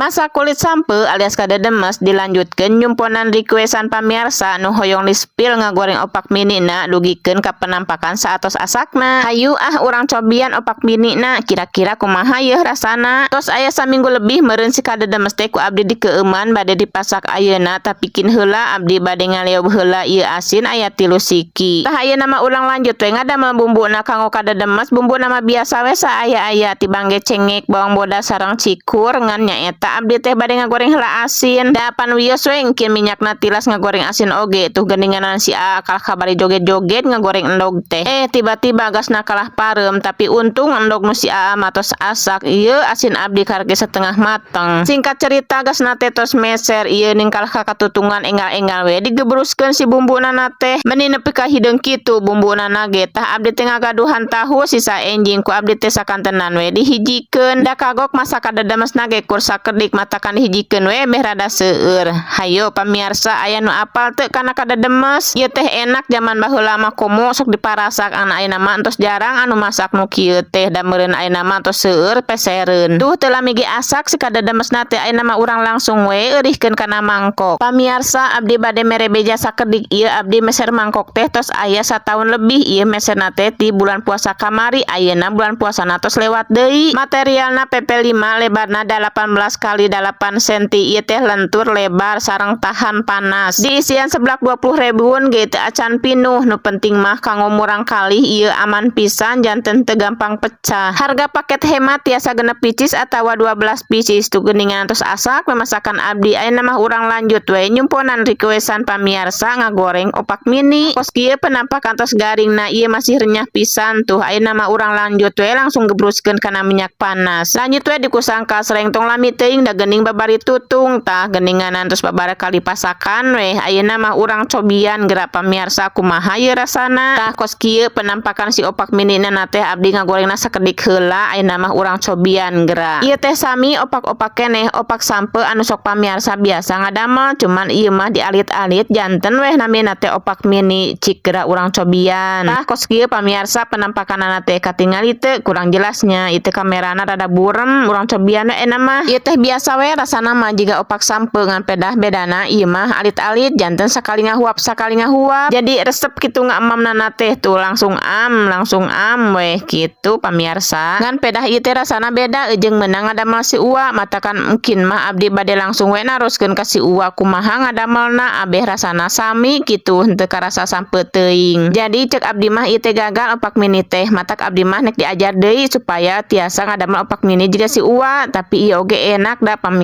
Masak kulit sampeu alias kadedemes dilanjutkeun nyumponan requestan pamiarsa nu hoyong di-spill ngagoreng opak mini na dugikeun ka penampakan saatos asakna. Hayu ah, urang cobian opak mini na, kira-kira kumaha yeuh rasana. Tos aya saminggu lebih meureun si kadedemes teh ku abdi dikeueuman, bade dipasak ayeuna, tapi kin heula abdi bade ngaleob heula ieu asin aya 3 siki. Tah, ayeuna mah urang lanjut we ngadamel bumbuna kanggo kadedemes. Bumbuna mah biasa we, saaya-aya tibang ge cengek, bawang bodas sareng cikur. Ngan nyaeta abdi teh bade ngagoreng heula asin, da pan wios we engkin minyakna tilas ngagoreng asin oge. Tuh geuninganan si A kalah kabari joget-joget ngagoreng endog teh, eh tiba-tiba gasna kalah pareum. Tapi untung endog nu si A mah tos asak, ieu asin abdi karek setengah mateng. Singkat cerita, gasna teh tos meser ieu ning kalah ka katutungan, enggal-enggal we digebruskeun si bumbuna teh, meni nepi ka hideung kitu bumbuna ge. Tah, abdi teh ngagaduhan tahu sisa enjing, ku abdi teh sakantenan we dihijikeun, da kagok masak kadedemesna ge kur sakedik, matakan dihijikeun we beh rada seueur. Hayo pamiarsa, aya nu apal teu kana kadedemes? Ieu teh enak zaman baheula mah, komo sok diparasak. Anak ayeuna mah entos jarang anu masak nu kieu teh, da meureun ayeuna mah entos seueur pesereun. Tuh, teu lami ge asak si kadedemesna teh. Ayeuna mah urang langsung we eurihkeun kana mangkok. Pamiarsa, abdi bade mere beja sakedik. Ieu abdi meser mangkok teh tos aya sataun lebih. Ieu meserna teh ti bulan puasa kamari, ayeuna bulan puasana tos lewat deui. Materialna PP5, lebarna 18 kali 8 cm. Ieu teh lentur, lebar sareng tahan panas. Diisian seblak 20 ribuan ge teu acan pinuh. Nu penting mah kanggo murangkalih ieu aman pisan, janten teu gampang pecah. Harga paket hemat, tiasa 6 pieces atawa 12 pieces. Tuh geuningan tos asak memasakan abdi. Ayeuna mah urang lanjut we nyumponan requestan pamiarsa ngagoreng opak mini. Kos kieu penampakan tos garingna, ieu masih renyah pisan. Tuh, ayeuna mah urang lanjut we langsung gebruskeun kana minyak panas. Lanjut we dikusangka sreng, tong lami teuing da geuning babari tutung. Tah, geuninganan tos babara kali pasakan weh. Ayeuna mah urang cobian geura, pamiarsa, kumaha ieu rasana. Tah, kos kieu penampakan si opak mini na teh. Abdi ngagorengna sakedik heula, ayeuna mah urang cobian geura. Ieu teh sami opak-opak keneh, opak sampeu anu sok pamiarsa biasa ngadamel, cuman ieu mah dialit-alit, janten weh namina teh opak mini. Cik geura urang cobian. Tah, kos kieu pamiarsa penampakanana teh. Katingali teu? Kurang jelasnya itu, kamerana rada burem. Urang cobian we enak mah. Ieu teh biasa we rasana mah jiga opak sampeu, ngan pedah bedana ieu mah alit-alit, janten sakali ngahuap sakali ngahuap, jadi resep kitu ngaemamna teh. Tuh, langsung am, langsung am weh kitu, pamiarsa. Ngan pedah ieu teh rasana beda jeung meunang ngadamel si Uwa, matakan mungkin mah abdi bade langsung we naroskeun ka si Uwa kumaha ngadamelna abeh rasana sami kitu, henteu karasa sampeu teuing. Jadi cek abdi mah ieu teh gagal opak mini teh, matak abdi mah nek diajar deui supaya tiasa ngadamel opak mini jiga si Uwa. Tapi ieu oge enak da, pami.